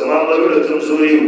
زما عملونه کمزوري وو،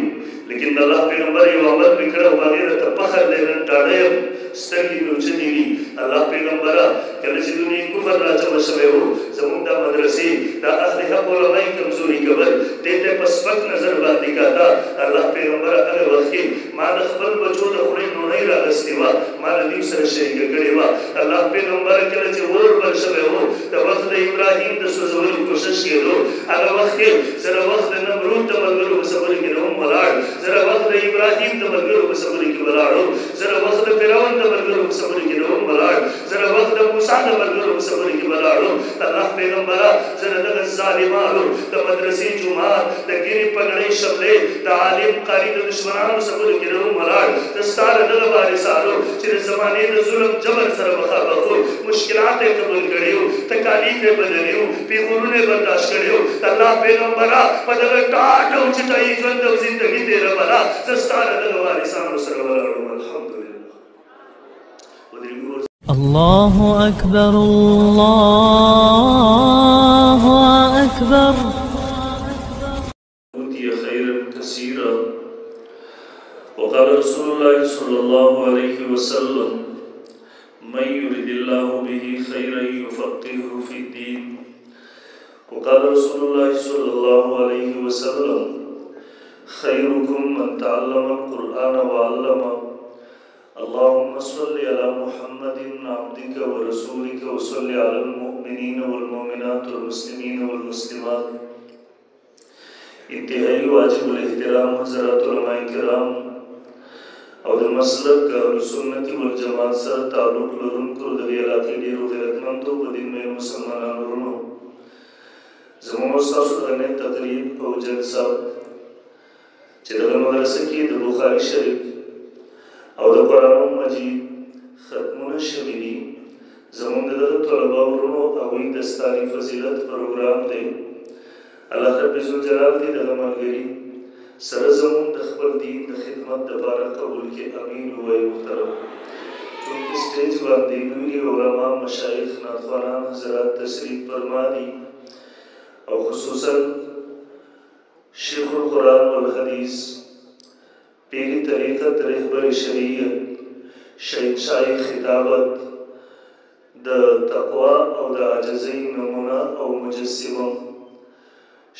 لیکن د الله پیغمبر یو عمل مې کړی او هغې راته فخر دی، نن ډاډه یم، سترګې مې اوچتې دي. الله پیغمبره، کله چې دنیا کفر راجمع شوی و، زموږ دا مدرسې دا اهل حق علما یې کمزوري کول، دې ته په سپک نظر باندې کاته. الله پیغمبره، هغه وخت کې ما د خپل بچو د خولې ډوډۍ راغستې وه، ما له دوی سره شریکه کړې وه. الله پیغمبره، کله چې اور بل شوی و، د وخت د ابراهیم د سوځولو کوشش کېدو، هغه وخت کې زه د وخت د نمرود د ملګرو په سفر کې نه وم ولاړ، زه د وخت د ابراهیم د ملګرو په سفر کې ولاړ وم، زه د وخت د فرعون د ملګرو په سفر کې نه وم ولاړ، زه د وخت د موسی د ملګرو په سفر کې ولاړ وم. الله پیغمبره، زه د دغه ظالمانو د مدرسې جومات د ږیرې پګړۍ شملې د عالم قاري د دښمنانو سفر کې نه وم ولاړ، زه ستا له دغه وارثانو چې د زمانې د ظلم جبر سره مخامخ وو، مشکلات یې قبول کړي وو، تکالیف یې بدلي وو، پیغورونه یې برداشت کړي وو. الله پیغمبره، په دغه ټاټ او چټایي ژوند او زندګي تېروله، زه ستا له دغه وارثانو سره ولاړ وم. الحمدلله. الله أكبر الله أكبر. أوتي خيرا كثيرا. وقال رسول الله صلى الله عليه وسلم: من يرد الله به خيرا يفقهه في الدين. وقال رسول الله صلى الله عليه وسلم: خيركم من تعلم القرآن وعلمه. اللهم صل على محمد عبدك ورسولك وصل على المؤمنين والمؤمنات والمسلمين والمسلمات. انتهائی واجب الاحترام حضرات علماء کرام او د مسلک اهل سنت والجماعت سره تعلق لرونکو د دې علاقې ډېرو غیرتمندو په دین مین مسلمانانو وروڼو، زموږ ستاسو درنې تقریب او جلسه چې دغه مدرسه کې د بخاري شریف او د قرآن مجید ختمونه شوي دي، زموږ د دغه طلبه وروڼو هغوی د ستاري فضیلت پروګرام دی. الله رب ذوالجلال دې دغه ملګري سره زموږ د خپل دین د خدمت دپاره قبول کړي، امین ووایي. محترم، چونکې سټیج باندې لوی علما مشایخ نعتخوانان حضرات تشریف فرما دي، او خصوصا شیخ القرآن والحدیث پیری طریقت رهبر شریعت شهنشاه خطابت د تقوا او د عاجزۍ نمونه او مجسمه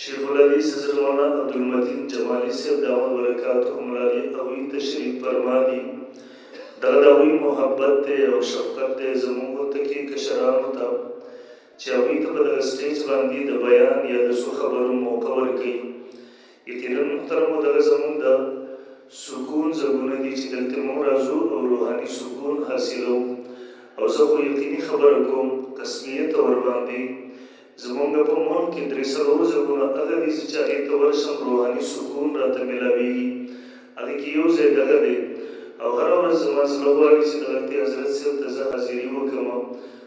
شیخ الحدیث حضرت مولانا عبدالمتین جمالي صاحب دامت برکاتهم العالیه هغوی تشریف فرما دي. دغه د هغوی محبت دی او شفقت دی زموږ تکي کشرانو ته چې هغوی ته په دغه سټیج باندې د بیان یا د څو خبرو موقع ورکوي. یقینا محترمو، دغه زموږ د سکون ځایونه دي چې دلته موږ راځو او روحاني سکون حاصلوو. او زه خو یقیني خبره کوم، قسمیت ورباندې زمونږ په ملک کې درې څلور ځایونه هغه دي چې هغې ته ورشم روحاني سکون راته میلاویږي. هغې کې یو ځای دغه دی، او هره ورځ زما زړه غواړي چې دغلتې حضرت صاحب ته زه حاضري وکړم،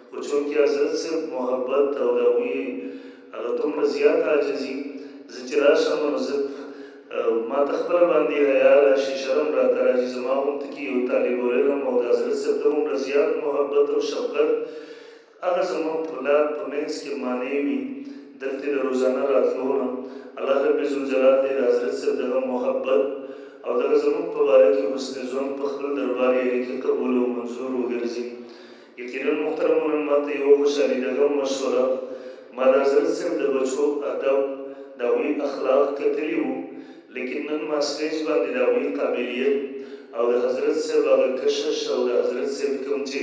خو چونکې حضرت صاحب محبت او د هغوی هغه دومره زیاته عاجزي، زه چې راشم نو زه ما ته خپله باندې حیا راشي، شرم راته راشي. زما هم ته کې یو طالب العلم او د حضرت صاحب دومره زیات محبت او شفقت هغه زموږ په لار په منځ کې معنی وي دلته د روزانه راتلو نه. الله رب ذوالجلال دې د حضرت صاحب دغه محبت او دغه زموږ په باره کې حسن ظن په خپل دربار یعنې کې قبول او منظور وګرځي. یقینا محترمو، نن ما ته یوه خوشحالي دغه مشوره، ما د حضرت صاحب د بچو ادب د هغوی اخلاق کتلي وو، لیکن نن ما سټیج باندې د هغوی قابلیت او د حضرت صاحب هغه کشش او د حضرت صاحب کوم چې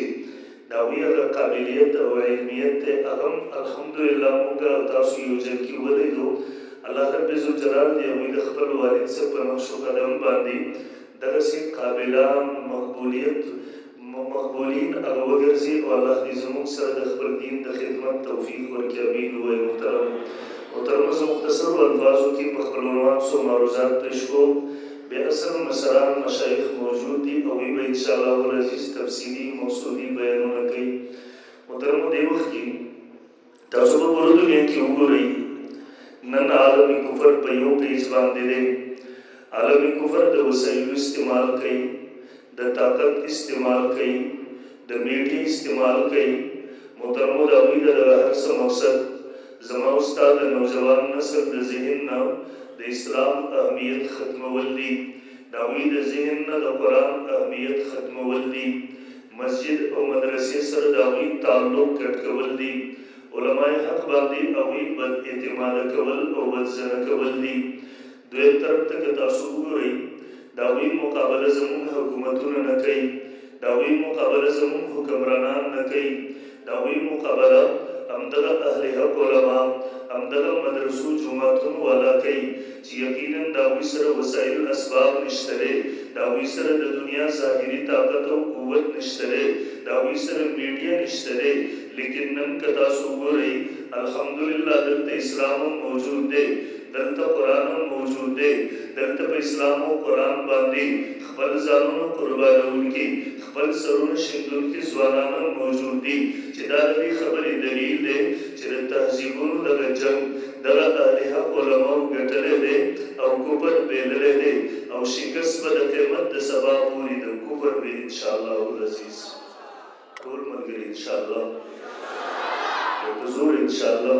د هغوی هغه قابلیت او علمیت دی، هغه هم الحمدلله موږ او تاسو یو ځل کې ولیدو. الله رب ذوالجلال دې هغوی د خپل والد صاحب په نقش و قدم باندې دغسې قابلان مقبولیت مقبولین هغه وګرځي، او الله دې زموږ سره د خپل دین د خدمت توفیق ورکړي، امین ووایي. محترم، زه مختصرو الفاظو کې په خپل عنوان څو معروضات پېش کوم. بې اصل مشران مشایخ موجود دي، هغوی به انشاءالله العزیز تفصیلي مقصودي بیانونه کوي. محترمو، دې وخت کې تاسو په پوره دنیا کې وګورئ، نن عالم کفر په یو پیج باندې دی. عالم کفر د وسایلو استعمال کوي، د طاقت استعمال کوي، د میډیا استعمال کوي. محترمو، د هغوی د دغه هر څه مقصد زما او ستا د نوجوان نسل د ذهن نه د اسلام اهمیت ختمول دي، د هغوی د ذهن نه د قرآن اهمیت ختمول دي، مسجد او مدرسې سره د هغوی تعلق کټ کول دي، علماء حق باندې هغوی بد اعتماد کول او بدظنه کول دي. دویم طرف ته که تاسو وګورئ، د هغوی مقابله زموږ حکومتونه نه کوي، د هغوی مقابله زموږ حکمرانان نه کوي، د هغوی مقابله همدغه اهل حق علما، همدغه مدرسو جوماتونو والا کوي چې یقینا د هغوی سره وسایل اسباب نشته دی، د هغوی سره د دنیا ظاهري طاقت او قوت نشته دی، د هغوی سره میډیا نشته دی. لیکن نن که تاسو وګورئ، الحمدلله دلته اسلام هم موجود دی، دلته قرآن هم موجود دی، دلته په اسلام او قرآن باندې خپل ځانونه قربانوونکي، خپل سرونه شیندونکي ځوانان هم موجود دي، چې دا د دې خبرې دلیل دی چې د تهذیبونو دغه جنګ دغه اهل حق علماو ګټلی دی او کفر بېللی دی، او شکست به د قیامت د سبا پورې د کفر وي انشاءالله العزیز. ټول ملګري انشاءالله په زور انشاءالله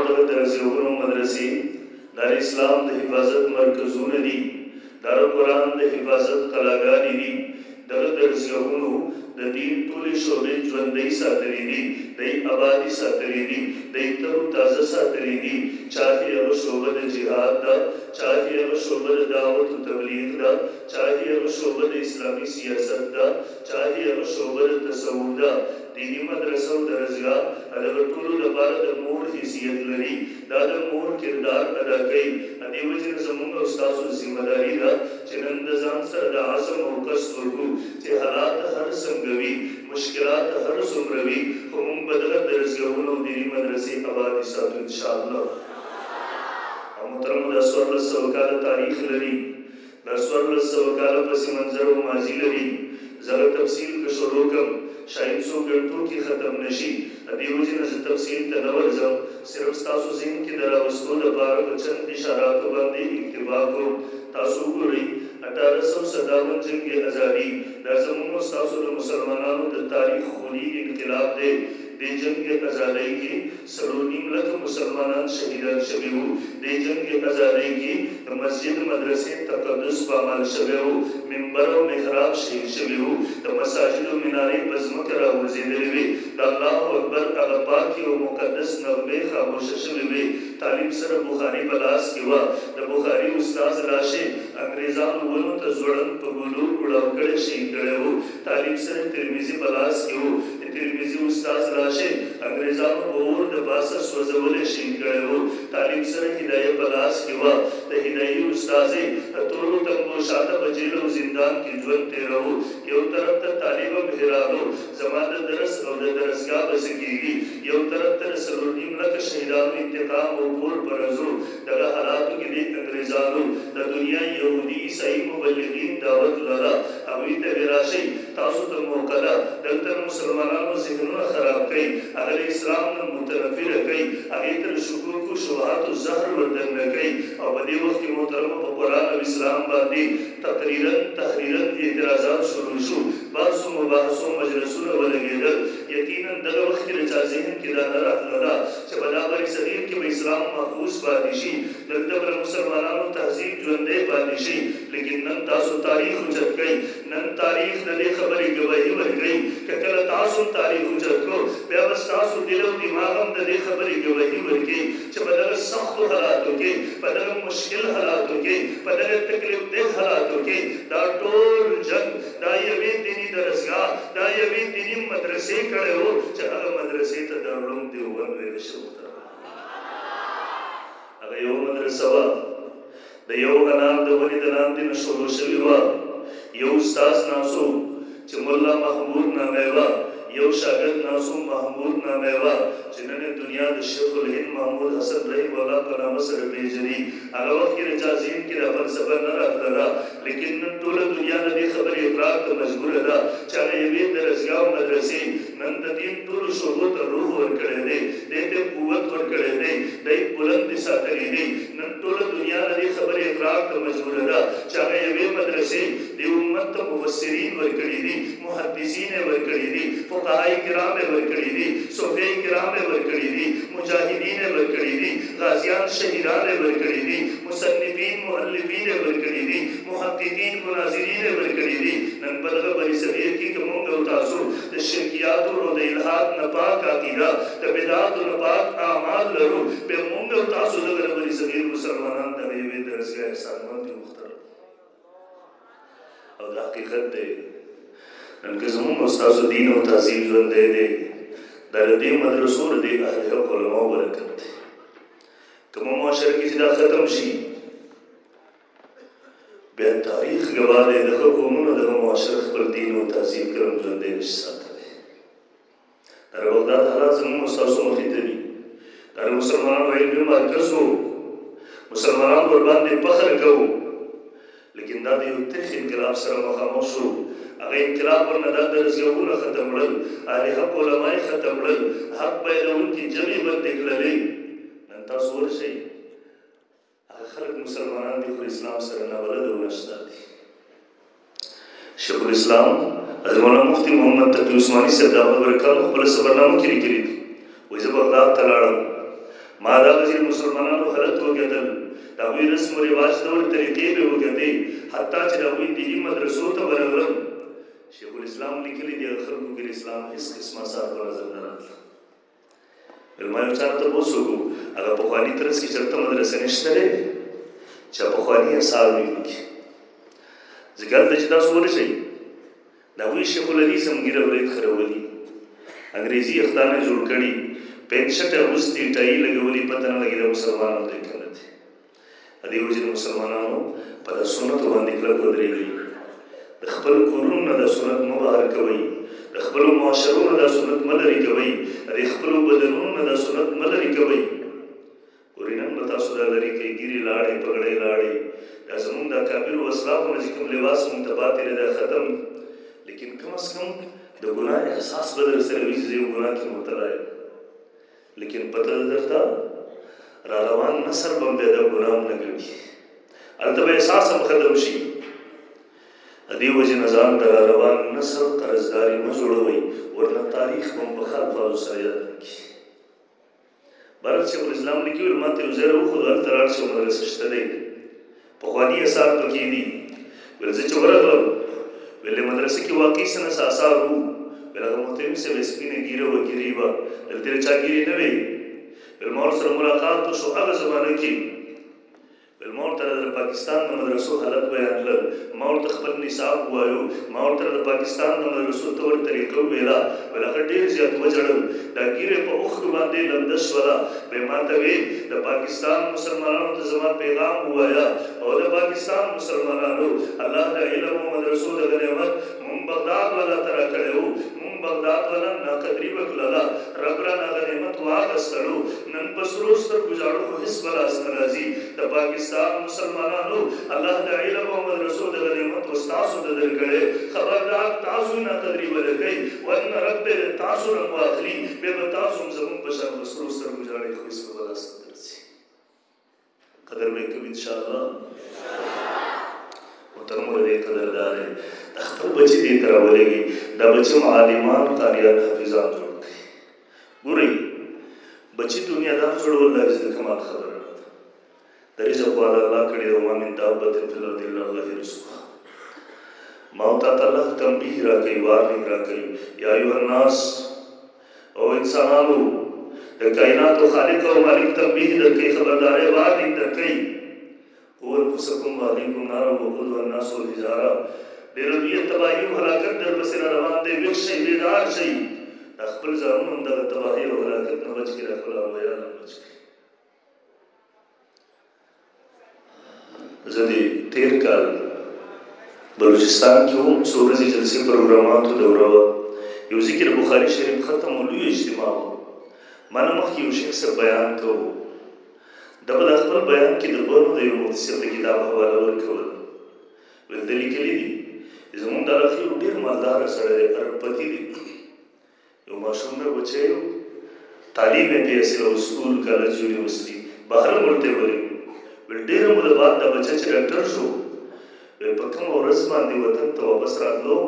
دغه درسیونو مدرسې دا د اسلام د حفاظت مرکزونه دي، دا د قرآن د حفاظت قلاګانې دي. دغه درسیونو د دین ټولې شعبې ژوندۍ ساتلې دي، دی آبادي ساتلې دي، دی تر و تازه ساتلې دي. چاهې هغه شعبه د جهاد ده، چاهې هغه شعبه د دعوت و تبلیغ ده، چاهې هغه شعبه د اسلامي سیاست ده، چاهې هغه شعبه د تصوف ده. دیني مدرسه او درسګاه دغه ټولو دپاره د مور حیثیت لري، دا د مور کردار ادا کوي. دې وجې نه زموږ او ستاسو ذمه داري ده چې نن د ځان سره د عزم او قصد وکړو چې حالات هر څنګه وي، مشکلات هر څومره وي، خو موږ به دغه درسګاهونه او دیني مدرسې آبادې ساتو انشاءالله. او محترمو، دا 1400 کاله تاریخ لري، دا 1400 کاله پس منظر او ماضي لري. زه هغه تفصیل که شروع کړم شاید څو ګنټو کې ختم نشي. د دې وجې نه زه تفصیل ته نه ورځم، صرف ستاسو ذهن کې د راوستو دپاره په چند اشاراتو باندې اکتفا کوم. تاسو وګورئ، 1857 جنګ ازادي دا زموږ او ستاسو د مسلمانانو د تاریخ خوني انقلاب دی. دې جنګ ازادۍ کې 4.5 لکه مسلمانان شهیدان شوي وو. دې جنګ ازادۍ کې د مسجد مدرسې تقدس پامال شوی وو، منبر او محراب شهید شوي وو، د مساجدو منارې په ځمکه راغورځېدلې وې، د الله اکبر هغه پاکې او مقدس نغمې خاموشه شوې وې. طالب سره بخاري په لاس کې وه، د بخاري استاد راشي انګریزانو ونو ته ځوړند په ګولو کوړاو کړی شهید کړی وو. طالب سره ترمذي په لاس کې وو، د ترمذي استاد راشي انګریزانو په اور د پاسه سوځولی شهید کړی وو. طالب سره هدایه په لاس کې وه، د هدایې استاذې د تورو تنګو شاته په جیل او زندان کې ژوند تېروو. یو طرف ته طالب هم حیرانو زما د درس او د درسګاه به څه کېږي، یو طرف ته د 4.5 لکه شهیدانو انتقام او پور پرزو. دغه حالاتو کې دې انګریزانو د دنیا یهودي عیسایي مبلغین دعوت لره، هغوی ته به راشئ، تاسو ته موقع ده، دلته مسلمانانو ذهنونه خراب کړئ، هغه له اسلام نه متنفره کړئ، هغې ته د شکوکو شبهاتو زهر وردننه کړئ. او په دې وخت کې محترمو په قرآن او اسلام باندې تقریراً تحریراً اعتراضات شروع شو، بحث و مباحثو مجلسونه ولګېدل. یقینا دغه وخت کې د چا ذهن کې دا نه راتلله چې په دا بر صغیر کې به اسلام محفوظ پاتې شي، دلته به مسلمانانو تهذیب ژوندی پاتې شي. لیکن نن تاسو تاریخ اوچت کړئ، نن تاریخ د دې خبرې ګواهي ورکوي که کله تاسو تاریخ اوچت کړو، بیا به ستاسو دل او دماغ هم د دې خبرې ګواهي ورکوي چې په دغه سختو حالاتو کې، په دغه مشکل حالاتو کې، په دغه تکلیف ده حالاتو کې دا ټول جنګ دا یوې دیني درسګاه، دا یوې دیني مدرسې کړی وو چې هغه مدرسې ته دارالعلوم دیوبند ویل شو. هغه یو مدرسه وه، د یو انار د ونې د لاندې نه شروع شوې وه. یو استاد ناست چې ملا محمود نامه وه، یو شاګرد ناست محمود نامه وه چې نن دنیا د شیخ الهند محمود حسن رحم الله په نامه سره پېژني. هغه وخت کې د چا ذهن کې دا فلسفه نه راتلله، لیکن نن ټوله دنیا د دې خبرې اقرار ته مجبوره ده چې هغه یوې درسګاه او مدرسې نن د دین ټولو شعبو ته روح ورکړی دی، دې ته قوت ورکړی دی، دی بلند ساتلی دی. نن ټوله دنیا د دې خبرې اقرار ته مجبوره ده چې هغه یوې مدرسې دې امت ته مفسرین ورکړي دي، محدثین یې ورکړي دي، فقهای کرام یې ورکړي دي، صوفیه کرام یې ورکړي دي، مجاهدین یې ورکړي دي، غازیان شهیدان یې ورکړي دي، مصنفین مؤلفین یې ورکړي دي، محققین مناظرین یې ورکړي دي. نن په دغه بری صغیر کې که مونږ او تاسو د شرکیاتو او د الحاد نه پاک عقیده، د بدعاتو نه پاک اعمال لرو، بیا مونږ او تاسو دغه بری صغیر مسلمانان دغه یوې درسګاه احسانمند یو مختلف او دا حقیقت دی. نن که زمونږ او ستاسو دین او تهذیب ژوندی دی، دا له دې مدرسو له دې اهل حق علماو برکت دی. که مو معاشره کې چې دا ختم شي، بیا تاریخ ګواه دی دغه قومونه دغه معاشره خپل دین او تهذیب کرم ژوندی نشي ساتلی. دا د بغداد حالات زمونږ او ستاسو مخې ته دي. دا د مسلمانانو علمي مرکز و، مسلمانان ورباندې فخر کوو، لیکن دا د یو ترخ انقلاب سره مخامخ شو. هغه انقلاب ورنه دا درسګاهونه ختم کړل، اهل حق علما یې ختم کړل، حق بیانوونکي ژبې بندې کړلې. نن تاسو ورشئ، هغه خلک مسلمانان دي خو اسلام سره نابلده او ناشنا دي. شیخ الاسلام حضرت مولانا مفتي محمد تقي عثماني صاحب دا خبره کړه، خپله سفرنامه کې لیکلي دي، وایي زه بغداد ته لاړم، ما دا وزیر مسلمانانو حالت وکتل، د هغوی رسم و رواج ډول طریقې به وکتې، حتی چې د هغوی دیني مدرسو ته ورغلم. شیخ الاسلام لیکلي دي هغه خلکو کې د اسلام هېڅ قسمه اثار په نظر نه راتله. ویل ما یو چا نه تپوس وکړو، هغه پخواني طرز کې چېرته مدرسه نشته دی چې پخواني اثار وي پکې؟ ځکه هلته چې تاسو ورشئ، د هغوی شیخ الحدیث هم ږیره ورېد خرولي، انګریزي اختانه یې جوړ کړي، پینټ شرټ یې اغوستي، ټایي لګولي، پته نه لګي دا مسلمانان دی که نه دی. د دې وجې د مسلمانانو په دا سنتو باندې کلک ودرېږئ، د خپل کورونو نه دا سنت مه بهر کوئ، د خپلو معاشرو نه دا سنت مه لرې کوئ، د خپلو بدنونو نه دا سنت مه لرې کوئ. ګورئ نن به تاسو دا لرې کوئ، ږیرې لاړې، پګړۍ لاړې، دا زمونږ د اکابرو اسلافو نه چې کوم لباس مونږ ته پاتې دی دا ختم، لیکن کم از کم د ګناه احساس به در سره وي چې زه یو ګناه کې مبتلا یم، لیکن پته ده درته را روان نسل به هم بیا دا ګناه هم نه ګڼي، هلته به احساس هم ختم شي. د دې وجې نه ځان د را روان نسل قرضداري مه جوړوئ، ورنه تاریخ به هم په ښه الفاظو سره یاد نه کړي. بهرحال شیخ الاسلام لیکي، ویل ما ته یو ځای راوښود، هلته لاړ شم، مدرسه شته دی، پخواني اثار پکې دي. ویل زه چې ورغلم، ویل مدرسه کې واقعي څه نه څه اثار وو. ویل هغه محترم صاحب یې سپینه ږیره وه، ږیرې وه، دلته د چا ږیرې نه وې. ویل ما ورسره ملاقات وشو هغه زمانه کې. ویل ما ورته د پاکستان د مدرسو حالت بیان کړل، ما ورته خپل نصاب ووایو، ما ورته د پاکستان د مدرسو طور طریقه وویله. ویل هغه ډېر زیات وژړل، دا ږیره په اوښکو باندې لمده شوله. بیا ما ته ویل د پاکستان مسلمانانو ته زما پیغام ووایه، او د پاکستان مسلمانانو الله د علم او مدرسو دغه نعمت مونږ بغداد والا ته راکړی و، مونږ بغداد والا ناقدري وکړله، رب رانه هغه نعمت واخیستلو، نن په سرو سترګو ژاړو خو هېڅ په لاس نه راځي. د پاکستان مسلمانانو الله د علم او مدرسو دغه نعمت اوس تاسو ته درکړی، خبردار تاسو یې ناقدري ونه کړئ، ورنه رب به له تاسو نه واخلي، بیا به تاسو هم زمونږ په شان په سرو سترګو ژاړئ خو هېڅ به په لاس نه درځي. قدر به یې کوي انشاءالله. محترم له دې قدردار دی، د خپل بچي دې ته راولېږي، دا بچي هم عالمان، قاریان، حافظان جوړ کړي. ګورئ بچي دنیادار جوړول دا د کمال خبره نه ده. د رزق والا الله کړی دی، وما من دابة فی الارض الا الله رزقها. ما او تا ته الله تنبیه راکوي، وارننګ راکوي، یا ایها الناس، او انسانانو، د کائناتو خالق او مالک تنبیه درکوي، خبرداری وارننګ درکوي، قوا انفسکم واهلیکم نارا وقودها الناس والحجاره. ډېره لویه تباهي او هلاکت در پسې را روان دی، ویښ شئ، بیدار شئ، دا خپل ځانونه هم دغه تباهي او هلاکت نه بچ کړئ، خپل اروایان هم بچ کړئ. زه د تېر کال بلوچستان کې وم، څو ورځې جلسې پروګراماتو دوره وه، یو ذکر بخاري شریف ختم و، لوی اجتماع و. ما نه مخکې یو شیخ صاحب بیان کوو، ده به د خپل بیان کې د بنو د یو مفتي صاحب د کتاب حواله ورکوله. ویل ده لیکلي دي زمونږ د علاقې یو ډېر مالداره سړی دی، اربپتي دی، یو ماشوم دی، بچی و، تعلیم یې پرې حاصله و، سکول، کالج، یونیورسټي، بهر هم ورته ویلي. ویل ډېره موده بعد دا بچی چې ډاکټر شو، ویل په کومه ورځ باندې وطن ته واپس راتلو،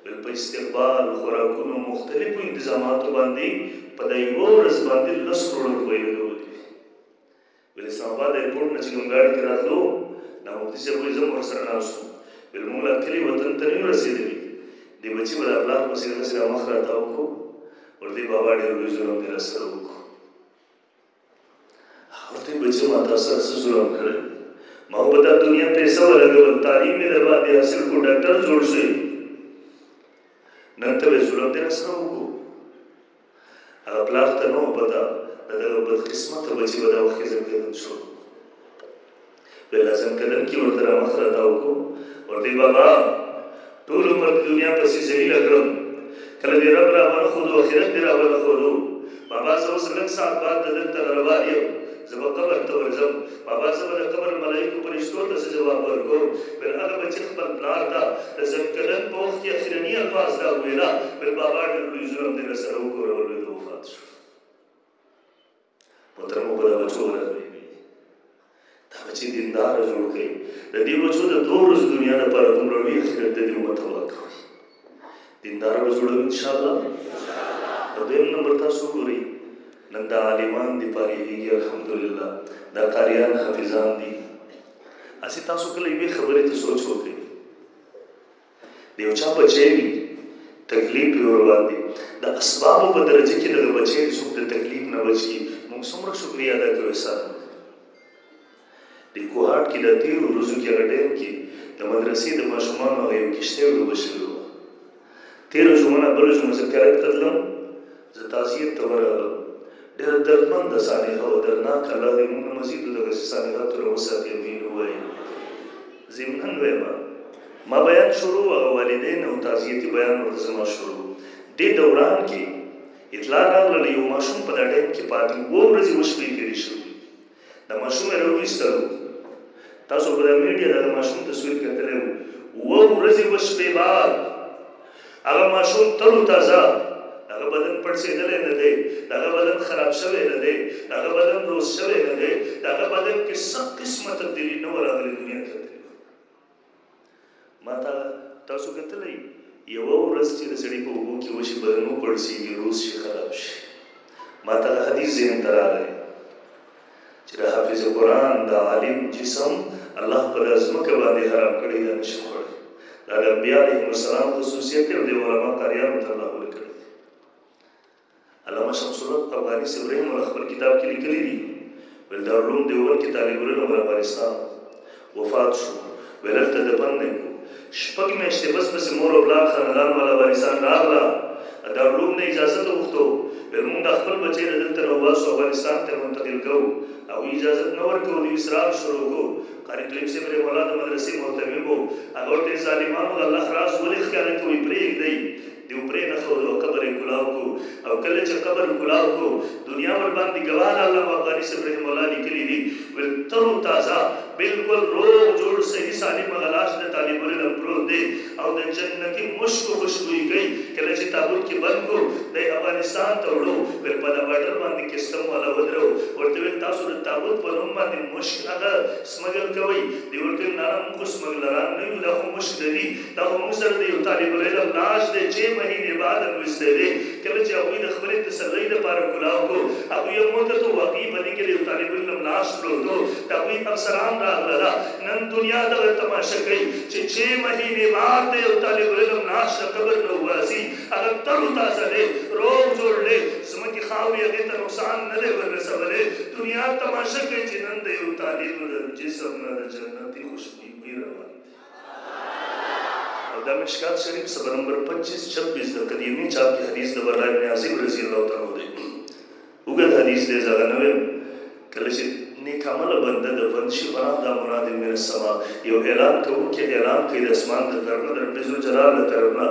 ویل په استقبال، خوراکونو، مختلفو انتظاماتو باندې په دا یوه ورځ باندې 10 کروړه روپۍ لګولې وې. ویل اسلام آباد ایرپورټ نه چې کوم ګاډي کې راتلو، دا مفتي صاحب وایي زه هم ورسره ناست وم. ویل موږ لا کلي وطن ته نه یو رسېدلي، دې بچي به دا پلار پسې دغسې دا مخ راتاو کړو، ورته بابا ډېر لوی ظلم دې راسره وکړو. هغه ورته بچي ما تا سره څه ظلم کړی؟ ما خو به دا دنیا پیسه ولګول، تعلیم مې در باندې حاصل کړو، ډاکټر جوړ شوی، نن ته به ظلم دې راسره وکړو. هغه پلار ته نه وه پته د دغه بدقسمته بچي به دا وخت کې ځنکدن شو. ویل ځنکدن کې ورته را مخ راتاو کړو، ورته بابا ټول عمر د دنیا پسې ذلیله کړم، کله دې رب را ونه ښودو، اخرت دې را ونه ښودو، بابا زه اوس لږ ساعت بعد د دلته نه روان یم، زه به قبر ته ورځم، بابا زه به د قبر ملایکو فرشتو ته څه جواب ورکوم؟ ویل هغه بچي خپل پلار ته د ځنکدن په وخت کې اخرني الفاظ دا وویله، ویل بابا ډېر لوی ظلم دې راسره وکړو، ولوېده وفات شو. محترمو به دا بچو ورغلي، دا بچي دینداره جوړ کړئ، د دې بچو د 2 ورځو دنیا لپاره دومره لوی اخرت د دې امت تباه کوئ. دینداره به جوړوي انشاءالله. او دویم نمبر تاسو وګورئ، نن دا عالمان دي پاریږي الحمدلله، دا قاریان حافظان دي. هسې تاسو کله یوې خبرې ته سوچ وکړئ، د یو چا بچی وي، تکلیف یې ورباندې، د اسبابو په درجه کې دغه بچی څوک د تکلیف نه بچ کړي، موږ څومره شکریه ادا کوو احسان. د کوهاټ کې د تېرو ورځو کې هغه ډیم کې د مدرسې د ماشومانو هغه یو کښتۍ ډوبه شوې وه. تېره جمعه نه بله جمعه زه کرک ته تلم، زه تعزیت ته ورغلم، ډېره دردمنده سانحه وه، دردناکه. الله دې موږ مزید دغسې سانحاتو نه وساتي، امین ووایي. ضمناً وایم، ما بیان شروع، هغه والدین او تعزیتي بیان ورته زما شروع. دې دوران کې اطلاع راغله یو ماشوم په دا ډیم کې پاتې 7 ورځې وشپې تېرې شوې، دا ماشوم یې راوویستلو. تاسو په دا میډیا دغه ماشوم تصویر کتلی و. 7 ورځې وشپې بعد هغه ماشوم تر و تازه، هغه بدن پړسېدلی نه دی، هغه بدن خراب شوی نه دی، هغه بدن روز شوی نه دی، هغه بدن کې څه قسمه تبدیلي نه وه راغلې دنیا کتلی. ما ته تاسو کتلی یوه ورځ چې د سړي په اوبو کې وشي، بدن وپړسېږي، روز شي، خراب شي. ما ته هغه حدیث ذهن ته راغی چې د حافظ قرآن د عالم جسم الله په دا ځمکه باندې حرام کړی، دا نشي خوړی. دا د انبیا علیهم السلام خصوصیت دی او د علما قاریانو ته الله ورکړی دی. علامه شمس الحق افغاني صاحب رحمه الله خپل کتاب کې لیکلي دي، ویل دارالعلوم دیوبند کې طالب العلم افغانستان وفات شو، ویل هلته دفن نه کړو. 6 میاشتې بس پسې مور او پلار خاندان والا افغانستان راغله، دارالعلوم نه اجازه ته غوښتو، ویل موږ دا خپل بچی له دلته نه وباسو، افغانستان ته منتقل کوو. هغوی اجازه نه ورکوو، دوی اصرار شروع کړو. قاري طیب صاحب رحمه الله د مدرسې مهتمم و، هغه ورته ظالمانو د الله راز ولې ښکاره کوئ، پرېږدئ. دیو پرې نه ښودو، قبر یې کولاو کړو. او کله چې قبر کولاو کړو، دنیا ورباندې ګواه ده. علامه افغاني صاحب رحمه الله لیکلي دي، ویل تر و تازه بالکل روغ جوړ صحیح سالم هغه لاش د طالب العلم پروت دی او د جنتي مشکو خوشبويي کوي. کله چې تابوت کې بند کړو، دی افغانستان ته وړو، ویل په دا باډر باندې کسټم والا ودرو، ورته ویل تاسو د تابوت په نوم باندې مشک هغه سمګل کوئ. دی ورته ویل نه نه، موږ خو سمګلران نه یو، دا خو مشک نه دي، دا خو موږ سره د یو طالب العلم لاش دی چې مهینې بعد هم ویستی دی. کله چې هغوی د خپلې تسلۍ دپاره کولاو کړو، هغوی هم وکتو واقعي په دې کې د یو طالب العلم لاش پروت و. د هغوی افسران راغله. نن دنیا دغه تماشه کوي چې 6 مهینې بعد د یو طالب العلم لاش د قبر نه وباسي، هغه تر و تازه دی، روغ جوړ دی، ځمکې خاورې هغې ته نقصان نه دی وررسولی. دنیا تماشه کوي چې نن د یو طالب د جسم نه د جنتي خوشبويي بوی روان دی. او دا مشکات شریف صفحه نمبر 25-26 د قدیمي چاپ کې حدیث د برا ابن عازب رضی الله تعالی عنہ دی. اوږد حدیث دی، زه هغه نه وایم. کله چې نیک عمله بنده د بند شي، فنادى مناد من السما، یو اعلان کوونکی اعلان کوي د اسمان د طرف نه، د رب ذوالجلال له طرف نه،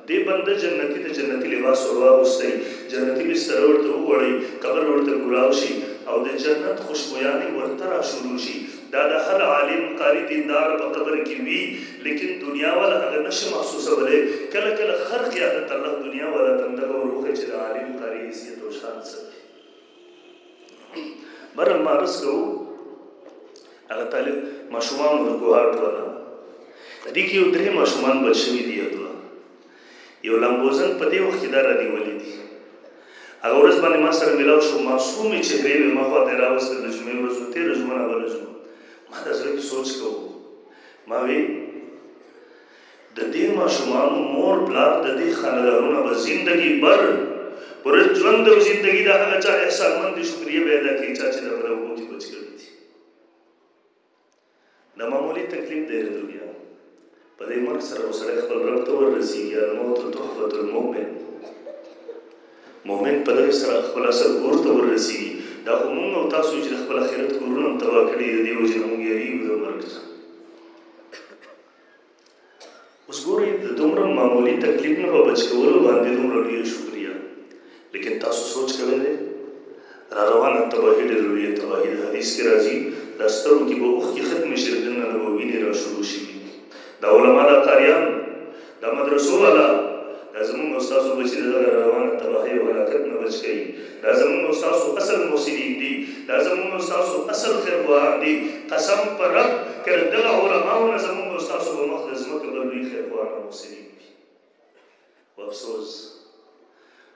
دې بنده جنتي د جنتي لباس ور واغوستئ، جنتي بستره ورته وغوړئ، قبر ورته کولاو شي او د جنت خوشبویانې ورته را شروع شي. دا د هر عالم قاري دیندار په قبر کې وي، لیکن دنیا والا هغه نشي محسوسولی. کله کله خر قیادت الله دنیا والا ته همدغه ور وښیي چې د عالم قاري حیثیت او شان څه دی. بهرحال ما عرض کوو هغه طالب ماشومانو د کوهاټ والا دې کې یو درې ماشومان بچ شوي دي، دوه یو لامبوزن په دې وخت کې دا رانیولي دي. هغه ورځ باندې ما سره ملاو شو، معصومې چهرې وې، ما خواته یې راوستل د جمعې ورځ وه، تېره جمعه نه بله جمعه. ما د زړه کې سوچ کوو، ما وی د دې ماشومانو مور پلار د دې خاندانونه به زندګي بر پوره ژوند او زندګي د هغه چا احسانمند دي، شکریه به ادا کوي چا چې دا په اوبو کې بچ کړي دي. دا معمولي تکلیف دی د دنیا، په دې مرګ سره به سړی خپل رب ته ورسېږي. الموت تحفة المؤمن، مؤمن په دغې سره خپل اصل کور ته ورسېږي. دا خو مونږ او تاسو چې د خپل آخرت کورونه هم تباه کړي، د دې وجې نه مونږ یریږو د مرګ څخه. اوس ګورئ د دومره معمولي تکلیف نه په بچ کولو باندې دومره لویه شکریه، لیکن تاسو سوچ کړی دی را روانه تباهي ډېره لویه تباهي ده. حدیث کې راځي دا سترګو کې به اوښکې ختمې شي، دننه نه به وینې را شروع شي. دا علما، دا قاریان، دا مدرسو والا، دا زمونږ او ستاسو بچي د دغه روانه تباهي او هلاکت نه بچ کوي. دا زمونږ او ستاسو اصل محسنین دي، دا زمونږ او ستاسو اصل خیرخواهان دي. قسم په رب که د دغه علماو نه زمونږ او ستاسو په مخ د ځمکه بل لوی خیرخواهان او محسنین وي. خو افسوس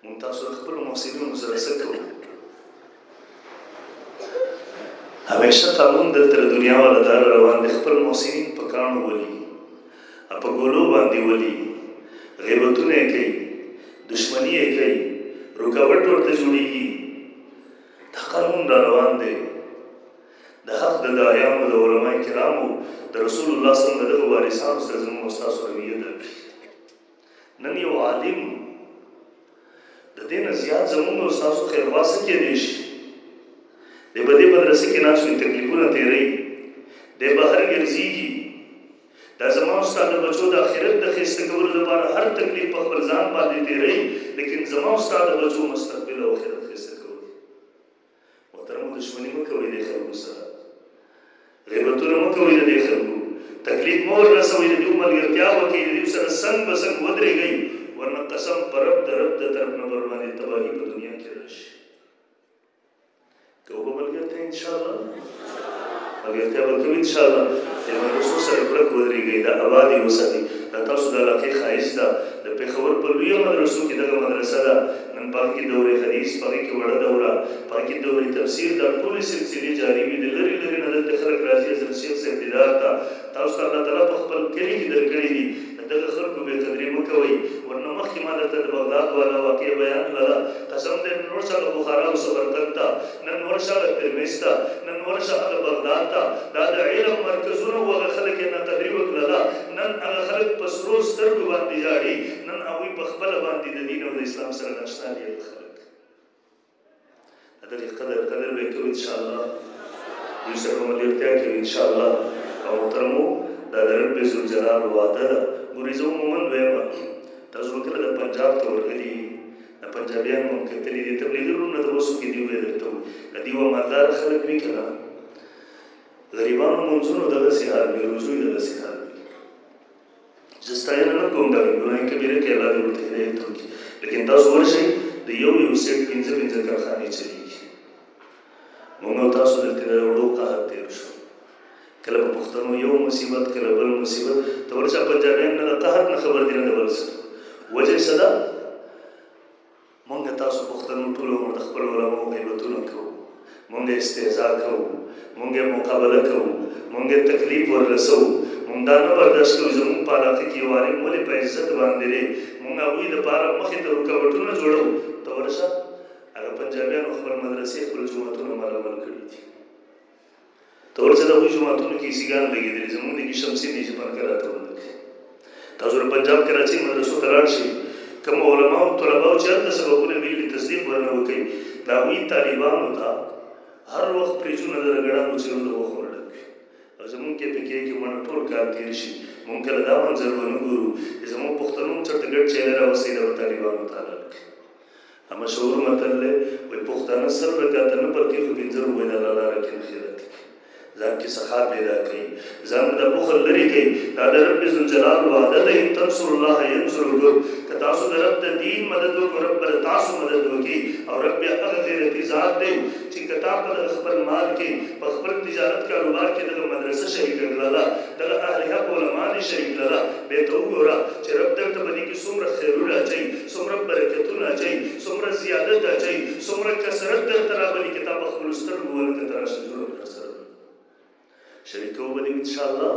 مونږ تاسو د خپلو محسنینو سره څه کوو؟ همیشه قانون دلته د دنیا والا دار روان دی، خپل محسنین په کاڼو ولي، په ګولو باندې ولي، غیبتونه یې کوي، دشمني یې کوي، رکاوټ ورته جوړېږي. دا قانون را روان دی. د حق د داعیانو، د علماء کرامو، د رسول الله صلی الله علیه وسلم د دغه وارثانو سره زموږ او ستاسو رویه ده. نن یو عالم د دې نه زیات زموږ او ستاسو خیرخواه څه کېدی شي؟ دی په دې مدرسې کې ناست وي، تکلیفونه تېروي، دی بهر ګرځېږي. دا زما او ستا د بچو د آخرت د ښایسته کولو لپاره هر تکلیف په خپل ځان باندې تېروي، لیکن زما او ستا د بچو مستقبل او آخرت ښایسته کول. محترمو، دښمني مه کوئ دې خلکو سره، غیبتونه مه کوئ د دې خلکو، تکلیف مه وررسوئ، د دوی ملګرتیا وکړئ، د دوی سره څنګ به څنګ ودرېږئ، ورنه قسم په رب د رب د طرف نه ورباندې تباهي په دنیا کې راشي. کوو به ملګرتیا انشاءالله، ملګرتیا به کوو انشاءالله. د مدرسو سره کلک ودرېږئ، دا ابادي وساتئ. دا تاسو د علاقې ښایست ده. د پېښور په لویه مدرسو کې دغه مدرسه ده، نن په هغې کې دورې حدیث، په هغې کې وړه دوره، په هغې کې دورې تفسیر، دا ټولې سلسلې جاري وي. د لرې لرې نه دلته خلک راځي حضرت شیخ صاحب دیدار ته. تاسو ته الله تعالی په خپل کلي کې درکړي دي. دغه خلکو بې قدري مه کوئ، ورنه مخکې ما درته د بغداد والا واقعه بیان کړله. قسم دی نن ورشه هغه بخارا او سمرقند ته، نن ورشه هغه ترمذ ته، نن ورشه هغه بغداد ته، دا د علم مرکزونه وو، هغه خلک یې ناقدري وکړله. نن هغه خلک په سرو سترګو باندې ژاړي، نن هغوی په خپله باندې د دین او د اسلام سره ناشنا دي. هغه خلک دغې قدر قدر به یې کوو انشاءالله، دوی سره به ملګرتیا کوي انشاءالله. او محترمو، دا د رب ذوالجلال وعده ده. ګورئ، زه عموماً وایم، تاسو به کله د پنجاب ته ورغلي، د پنجابیانو هم کتلي دي، تبلیغي وروڼه ته اوس کې دی وایي درته وایي، که دوی مالدار خلک وي که نه، غریبانو منځونو دغسې حال وي، روزو یې دغسې حال وي. زه ستاینه نه کوم، دا ګناه کبیره کې الله دې ورته هدایت وکړي، لیکن تاسو ورشئ د یو یو سیټ پنځه پنځه کارخانې چلېږي. مونږ او تاسو دلته د وړو قحط تېر شو، کله په پښتنو یو مصیبت، کله بل مصیبت. ته ورشه پنجابیان نه د قحط نه خبر دي نه د بل څه. وجه یې څه ده؟ مونږ تاسو پښتنو ټول عمر د خپل علماو غیبتونه کوو، مونږ استهزا کوو، مونږ مقابله کوو، مونږ تکلیف وررسوو. مونږ دا نه برداشت کوو زمونږ په علاقه کې یو عالم ولې په عزت باندې دی، مونږ هغوی دپاره مخې ته رکاوټونه جوړوو. ته ورشه هغه پنجابیانو خپل مدرسې، خپل جوماتونه مالامال کړي دي. ته ورشه د هغوی جوماتونو کې ایسیګان لګېدلي، زمونږ دې کې شمسي دی چې پنکه راته ونه کړي. تاسو د پنجاب کراچۍ مدرسو ته لاړ شئ، کوم علما او طلباو چې هلته سبقونه ویلي تصدیق ورنه وکړي، د هغوی طالبانو ته هر وخت پرېجونه د رګړانو څېرو د غوښو نه ډک وي. او زمونږ کې پکې کې مڼه ټول کال تېر شي، مونږ کله دا منظر ونه ګورو چې زمونږ پښتنو هم چېرته ګډ چیلې راوستي، دا به طالبانو ته حلال کړي. مشهور متل دی، وایي پښتانه 100 رکعته نه بلکې خو 5 روپۍ د الله لاره کې نه خیرات کړي. ځان کې سخا پیدا کړئ، ځان د بخل لرې کړئ. دا د رب ذوالجلال وعده ده، ان تنصروا الله ینصرکم. که تاسو د رب د دین مدد وکړو، رب به تاسو مدد وکړي. او رب بیا هغه غیرتي ذات دی چې که تا په دغه خپل مال کې، په خپل تجارت کاروبار کې دغه مدرسه شریکه کړله، دغه اهل حق علما دې شریک کړله، بیا ته وګوره چې رب درته په دې کې څومره خیرونه اچوي، څومره برکتونه اچوي، څومره زیادت اچوي، څومره کثرت درته راولي، که تا په خپلو سترګو ونه کتل راشه ظلم در سره شریکو به دې انشاءالله.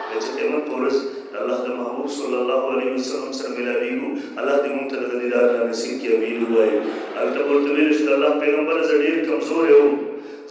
بیا چې قیامت په ورځ الله د محبوب صلی الله علیه وسلم سره ملاویږو، الله دې مونږ ته دغه دیدار را نصیب کړي، امین ووایو. هلته به ورته ویل شي د الله پیغمبر زه ډېر کمزوری وم،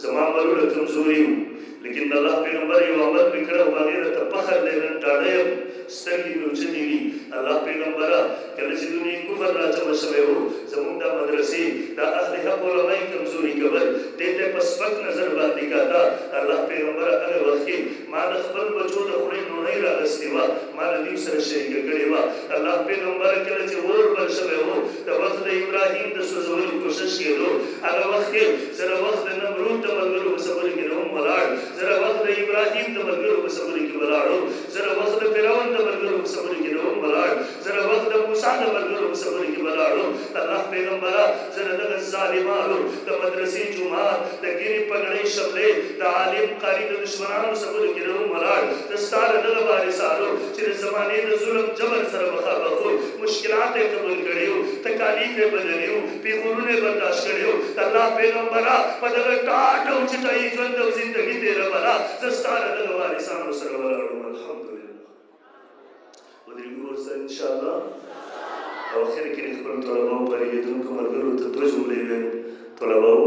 زما عملونه کمزوري وو، لیکن د الله پیغمبر یو عمل مې کړی او هغې راته فخر دی، نن ډاډه یم، سترګې مې اوچتې دي. الله پیغمبره کله چې دنیا کفر راجمع شوی و، زمونږ دا مدرسې دا اهل حق علما یې کمزوري کول، دې ته په سپک نظر باندې کاته. الله پیغمبره هغه وخت کې ما د خپل بچو د خولې ډوډۍ راغستې وه، ما له دوی سره شریکه کړې وه. الله پیغمبره کله چې اور بل شوی و، د وخت د ابراهیم د سوځولو کوشش کېدو، هغه وخت کې زه د وخت د نمرود د ملګرو په سفر کې نه وم ولاړ، زه د وخت د ابراهیم د ملګرو په سفر کې ولاړ وم، زه د وخت د فرعون د ملګرو په سفر کې نه وم ولاړ، زه د وخت د موسی د ملګرو په سفر کې ولاړ وم. الله پیغمبره زه د دغه ظالمانو د مدرسې جومات د ږیرې پګړۍ شملې د عالم قاري د دښمنانو سفر کې نه وم ولاړ، زه ستا له دغه وارثانو چې د زمانې د ظلم جبر سره مخامخ وو، مشکلات یې قبول کړي وو، تکالیف یې بدلي وو، پېغورونه یې برداشت کړي وو. الله پیغمبره په دغه ټاټ او چټایي ژوند او زندګي تېروله، زه ستا له دغه وارثانو سره ولاړ وم. الحمدلله. ودرېږو ورسره انشاءالله. او اخر کې د خپل طلباو پرېږدونکو ملګرو ته دوه جملې وایم. طلباو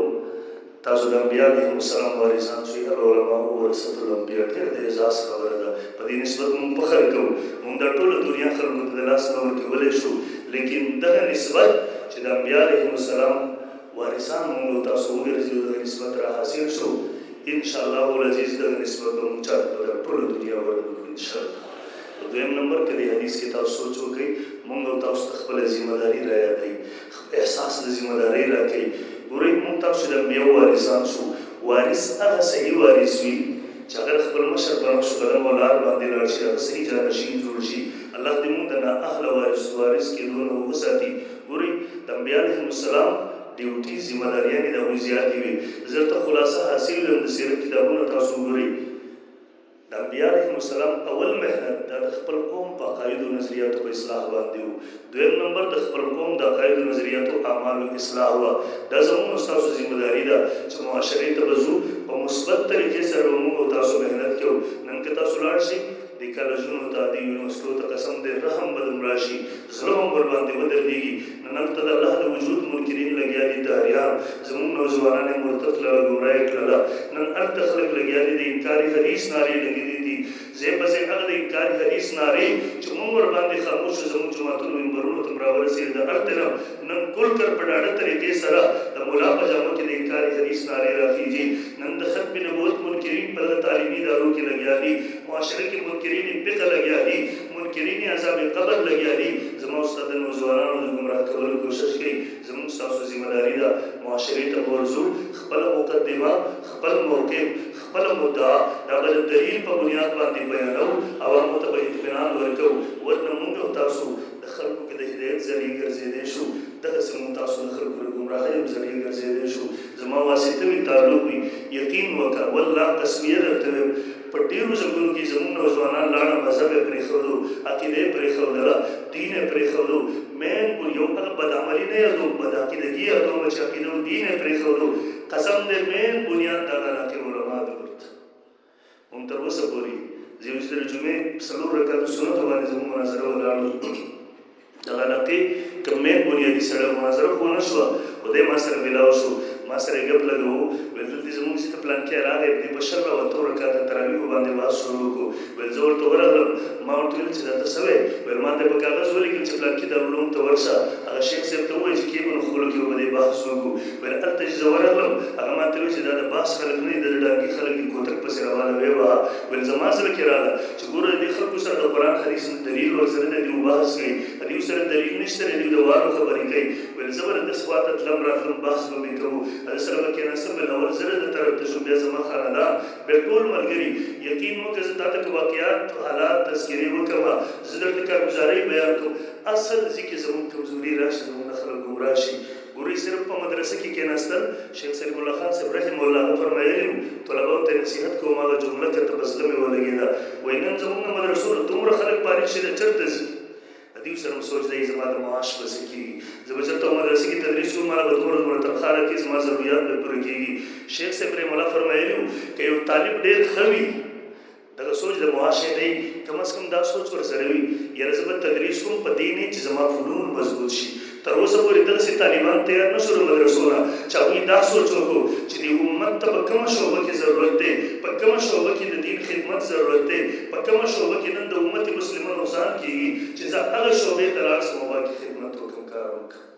تاسو د انبیا علیهم السلام وارثان شئ، العلماء ورثة الانبیا. ډېره د اعزاز خبره ده، په دې نسبت مونږ فخر کوو. مونږ دا ټوله دنیا خلکو ته د لاس نه ورکولی شو، لیکن دغه نسبت چې د انبیا علیهم السلام وارثان مونږ او تاسو وګرځېدو، دغه نسبت را حاصل شو، انشاءالله العزیز دغه نسبت به مونږ چاته په دا ټوله دنیا ورنکړو انشاءالله. دویم نمبر که دې حدیث کې تاسو سوچ وکړئ، مونږ او تاسو ته خپله ذمه داري را یادوي، احساس د ذمه دارۍ راکوي. ګورئ مونږ تاسو د انبیاو وارثان شو، وارث هغه صحیح وارث وي چې هغه د خپل مشر په نقش قدم او لار باندې لاړ شي، هغه صحیح جانشین جوړ شي. الله دې مونږ د نااهله وارث کېدو نه وساتي. ګورئ د انبیا علیهم السلام ډیوټي ذمه داریانې د هغوی زیاتې وي. زه درته خلاصه حاصل یم د سیرت کتابونه تاسو وګورئ. د انبیا علیهم السلام اول محنت دا د خپل قوم په عقایدو نظریاتو په اصلاح باندې و، دویم نمبر د خپل قوم د عقایدو نظریاتو اعمالو اصلاح وه. دا زموږ او ستاسو ذمه داري ده چې معاشرې ته به ځو په مثبت طریقې سره به موږ او تاسو محنت کوو. نن که تاسو لاړ شئ د کالجونو ته، د یونیورسټو ته، قسم دی رحم به دومره راشي، زړه به ورباندې ودردېږي. نن هلته د الله د وجود منکرین لګیا دي، دهریان زموږ نوجوانان یې مرتد کړله، ګمراه یې کړله. نن هلته خلک لګیا دي د انکار حدیث نارې لګېدلې دي، ځای په ځای هغه د انکار حدیث نارې چې موږ ورباندې خاموش شو، زموږ جوماتونو منبرونو ته هم راورسېدې. د هلته نه نن کل کر په ډاډه طریقې سره د ملا په جامه کې د انکار حدیث نارې راخیږي. نن د ختم نبوت منکرین په دغه تعلیمي ادارو کې لګیا دي، معاشره کې منکرین فقه لګیا دي، منکرین عذاب قبر لګیا دي. زما استاد د نوجوانانو د ګمراه کولو کوشش کوي. زموږ ستاسو ذمه داري ده معاشرې ته به ورځو، خپله مقدمه، خپل موقف، خپله مدعا دا به د دلیل په بنیاد باندې بیانوو، عوامو ته به اطمینان ورکوو. ورنه موږ او تاسو د خلکو کې د هدایت ذریعه ګرځېدی شو، دغسې موږ تاسو د خلکو د ګمراهۍ هم ذریعه ګرځېدی شو. زما واسطه وي، تعلق وي، یقین وکړه، والله قسمیه درته وایم، په ډېرو ځایونو کې زموږ نوجوانان لاړه، مذهب یې پرېښودو، عقیده یې پرېښودله، دین یې پرېښودو. مین یو هغه بدعملي نه یادوم، بدعقیدګي یادوم چې عقیده او دین یې پرېښودو. قسم دی مین بنیاد دغه علاقې علما دي. ورته موږ تر اوسه پورې زه اوس د جمعې 4 رکعاتو سنتو باندې زموږ مناظره ولاړو. دغه علاقې کوم مین بنیادي سړی و، مناظره خو ونه شوه، خو دی ما سره ملاو شو، ما سره یې ګپ لګوو. ویل دلته زموږ چې ته پلانکی راغی، دې په 20 او 8 رکعاته تراویحو باندې بحث شروع کړو. ویل زه ورته ورغلم، ما ورته ویل چې دا ته څه وایې؟ ویل ما ته په کاغذ ولیکل چې پلانکي دارالعلوم ته ورشه، هغه شیخ صاحب ته ووایي چې کېږو نو خپلو کې به دې بحث وکړو. ویل هلته چې زه ورغلم، هغه ما ته ویل چې دا د بحث خلک نه دي، د ډانګي خلک دي، کوتک پسې راواله ویې وهه. ویل زما زړه کې راغله چې ګوره د دې خلکو سره د قرآن حدیث دلیل ورسره نه دی، بحث کوي، د دوی سره دلیل نشته، د دوی د وارو خبرې کوي. ویل زه به د ده خوا ته تلم راتلم، بحث به مې کوو. هغه سره به کېناستم، بل اول زه د طرف ته شوم، بیا زما خاندان، بیا ټول ملګري. یقین وکړه زه تا ته که واقعات حالات تذکرې وکړم، زه درته کارګزارۍ بیان کوم، اصل ځکه زموږ کمزوري راشي، زموږ نه خلک ګمراه شي. ګورئ صرف په مدرسه کې کېناستل، شیخ سلیم الله خان صاحب رحم الله هغه فرمایلي وو، طلباو ته نصیحت کوم، هغه جمله که ته په زړه مې ولګېده، وایي نن زموږ نه مدرسو له دومره خلک فارغ شي، چېرته ځي؟ د دوی سره هم سوچ دی زما د معاش به څه کېږي، زه به چېرته مدرسې کې تدریس کوم، ماله به دومره دومره تنخوا راکوي، زما ضروریات به پوره کېږي. شیخ صاحب رحم الله فرمایلي وو که یو طالب ډېر ښه وي، دغه سوچ د معاش یې دی، کم از کم دا سوچ ورسره وي یاره زه به تدریس کوم په دې نیت چې زما فنون مضبوط شي. تر اوسه پورې دغسې طالبان تیار نه شول مدرسو نه چې هغوی دا سوچ وکړو چې د امت ته په کومه شعبه کې ضرورت دی، په کومه شعبه کې د دین خدمت ضرورت دی، په کومه شعبه کې نن د امت مسلمان نقصان کېږي چې زه هغه شعبې ته لاړ شم او باقي خدمت وکړم، کار وکړم.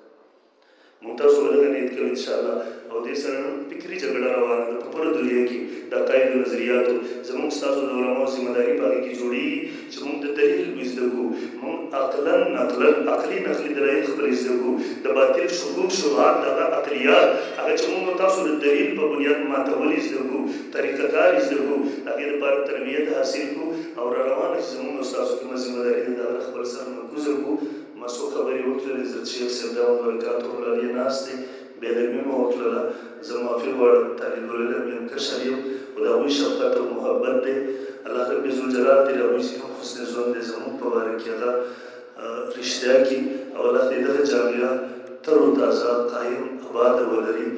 مونږ تاسو به دغه نیت کوو انشاءالله. او دې سره نن فکري جګړه روانه ده په پوره دنیا کې، د عقایدو نظریاتو. زموږ ستاسو د علماو ذمه داري په هغې کې جوړېږي چې موږ د دلیل زده کړو، موږ عقلا نقلا عقلي نقلي دلایل خپل زده کړو، د باطل شکوک شبهات دغه عقلیات هغه چې موږ تاسو د دلیل په بنیاد ماتول زده کړو، طریقه کار زده کړو، د هغې لپاره تربیت حاصل کړو. او را روانه چې زموږ ستاسو کومه ذمه داري ده د هغه خپل سر نه کوزه کړو. ما څو خبرې وکړلې، حضرت شیخ صاحب دامت برکاته العالیه ناست دی، بې ادبي مې وکړله، زه معافي غواړم، طالب العلم یم، کشر یم، خو د هغوی شفقت او محبت دی. الله رب ذوالجلال دې د هغوی چې کوم حسن ظن دی زموږ په باره کې هغه رښتیا کړي، او الله دې دغه جامعه تر و تازه قایم آباده ولري.